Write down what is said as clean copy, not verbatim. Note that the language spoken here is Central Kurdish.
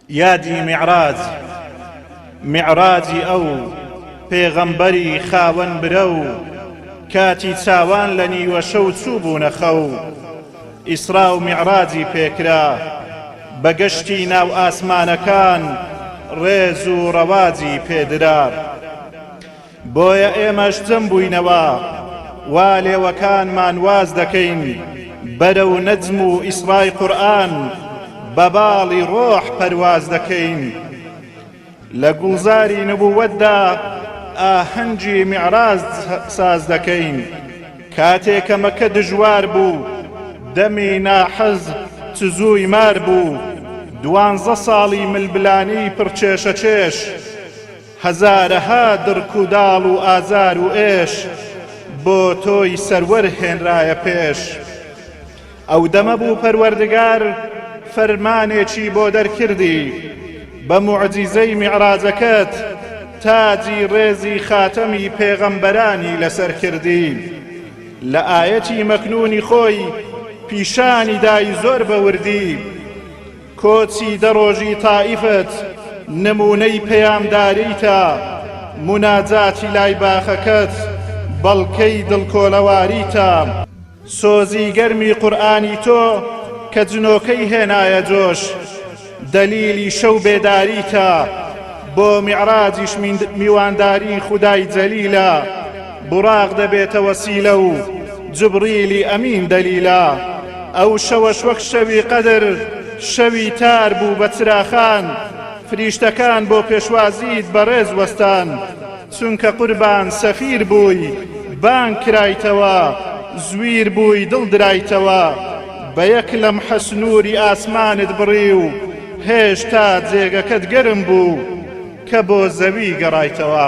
یادی میعراج، میعراجی ئەو پێغەمبەری خاوەن برەو، کاتی چاوان لە نیوەشەو چووبوونە خەو، ئیسرا و میعراجی پێکرا، بە گەشتی ناو ئاسمانەکان ڕێز و ڕەواجی پێدرا. بۆیە ئێمەش جەم بووینەوە، وا لێوەکانمان واز دەکەین بەرەو نەجم و ئیسرای قورئان بە باڵی ڕۆح پەرواز دەکەین. لە گوڵزاری نبووەتدا ئاهەنگی میعراج ساز دەکەین. کاتێ کە مەکە دژوار بوو، دەمی ناحەز چزووی مار بوو، دوانزە ساڵی ململانێی پڕ کێشەکێش، هەزارەها دڕک و داڵ و ئازار و ئێش بۆ تۆی سەروەر هێنرایە پێش. ئەو دەمە بوو پەروەردگار فەرمانێکی بۆ دەرکردی، بە موعجیزەی میعراجەکەت تاجی ڕێزی خاتەمی پێغەمبەرانی لەسەر کردی. لە ئایەتی مەکنوونی خۆی پیشانی دای زۆر بە وردی. کۆچی دە ڕۆژی تائیفت نموونەی پەیامداریتە، موناجاتی لای باخەکەت بەڵکەی دڵکۆلەواریتە. سۆزی گەرمی قورئانی تۆ کە جنۆکەی هێنایە جۆش، دەلیلی شەو بێداریتە، بۆ میعراجیش میوانداری خودای جەلیلە، بوڕاق دەبێتە وەسیلە و جوبڕیلی ئەمین دەلیلە. ئەو شەوەش وەک شەوی قەدر شەوی تار بوو بە چراخان، فریشتەکان بۆ پێشوازیت بە ڕێز وەستان، چونکە قوربان سەفیر بووی بانگ کرایتەوە، زویر بووی دڵ درایتەوە، بە یەک لەمحە سنووری ئاسمانت بڕی و هێشتا جێگەکەت گەرم بوو کە بۆ زەوی گەڕایتەوە.